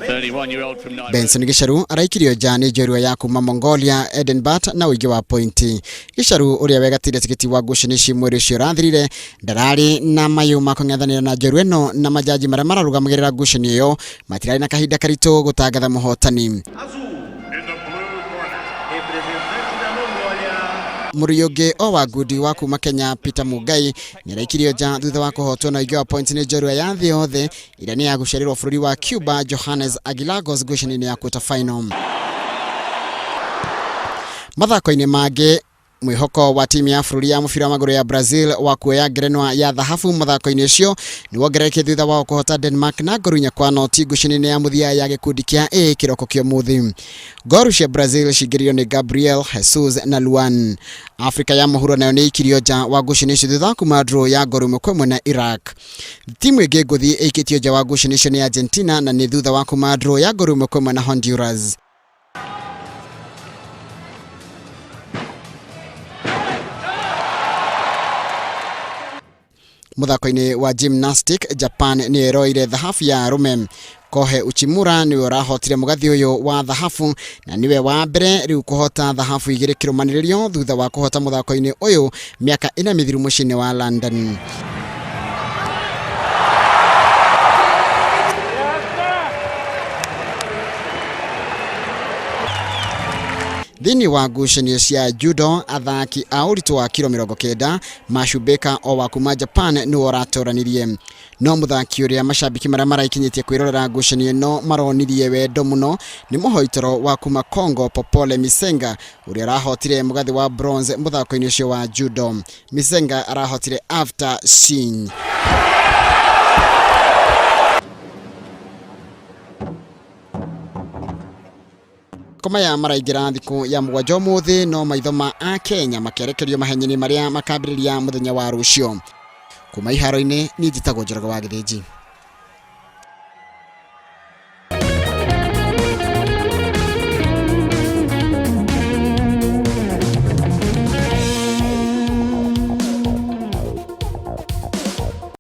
31-year-old from Nairobi. Benson Gicharu araikirio nja nĩ njorua ya kuma Mongolia Edenbat na ũingĩ wa pointi. Gicharu ũrĩa wegatĩire tigiti wa ngucanio ici mweri ũcio ũrathirire ndararĩ na mayũ ma kũng'ethanĩra na njorua ĩno na majaji marĩa mararũgamagĩrĩra ngucanio ĩyo matirarĩ na kahinda karitũ gũtangatha mũhotani. Azul. In the blue corner. Representante da Mongólia, Mũrũi ũngĩ o wa ngundi wa kuma Kenya Peter Mungai nĩaraikirio nja thutha wa kũhotwo na ũingĩ wa points nĩ njorua ya thĩ yothe ĩrĩa nĩ ya gũciarĩrwo bũrũri wa Cuba Johannes Aguilagos ngucanio-inĩ ya quarter final. Mathako-inĩ mangĩ mwĩhoko wa timu ya bũrũri ya mũbira wa magũrũ ya Brazil wa kuoya ngerenwa ya thahabu mathako-inĩ ũcio nĩ wongererekire thutha wao kũhota Denmark na ngoru inya kwa noti ngucanio-inĩ ya mũthia ya gĩkundi kĩa A kĩroko kĩa ũmũthĩ. Ngoru cia Brazil cingĩririo nĩ Gabriel Jesus na Luan. Afrika ya mũhuro nayo nĩ ikirio nja wa ngucanio icio thutha wa kuma draw ya ngoru 1-1 na Iraq. Timu ĩngĩ ngũthi ĩikĩtio nja wa ngucanio icio nĩ Argentina na nĩ thutha wa kuma draw ya ngoru 1-1 na Honduras. Muthako-inĩ wa gymnastic Japan nĩ ĩroire thahabu ya arũme. Kohe Uchimura nĩwe ũrahotire mũgathĩ ũyũ wa thahabu na nĩwe wa mbere rĩu kũhota thahabu igĩrĩ kĩrũmanĩrĩrio thutha wa kũhota mũthako-inĩ ũyũ mĩaka ĩna mĩthiru mũciĩ-inĩ wa London. Thĩinĩ wa ngucanio cia judo athaki a ũritũ wa kiro 90 Mashubeka o wa kuma Japan nĩwe ũratoranirie. No mũthaki ũrĩa macambĩki marĩa maraikinyĩtie kwĩrorera ngucanio ĩno maronirie wendo mũno nĩ mũhoitoro wa kuma Congo Popole Misenga ũrĩa arahotire mũgathĩ wa bronze mũthako-inĩ ũcio wa judo. Misenga arahotire after Shin. Maya maraingĩra thikũ ya mũgwanja ũmũthĩ no maitho ma Akenya makerekerio mahenya-inĩ marĩa makambĩrĩria mũthenya wa rũciũ. Kuma iharo-inĩ niĩ njĩtagwo Njoroge wa Gĩthĩnji.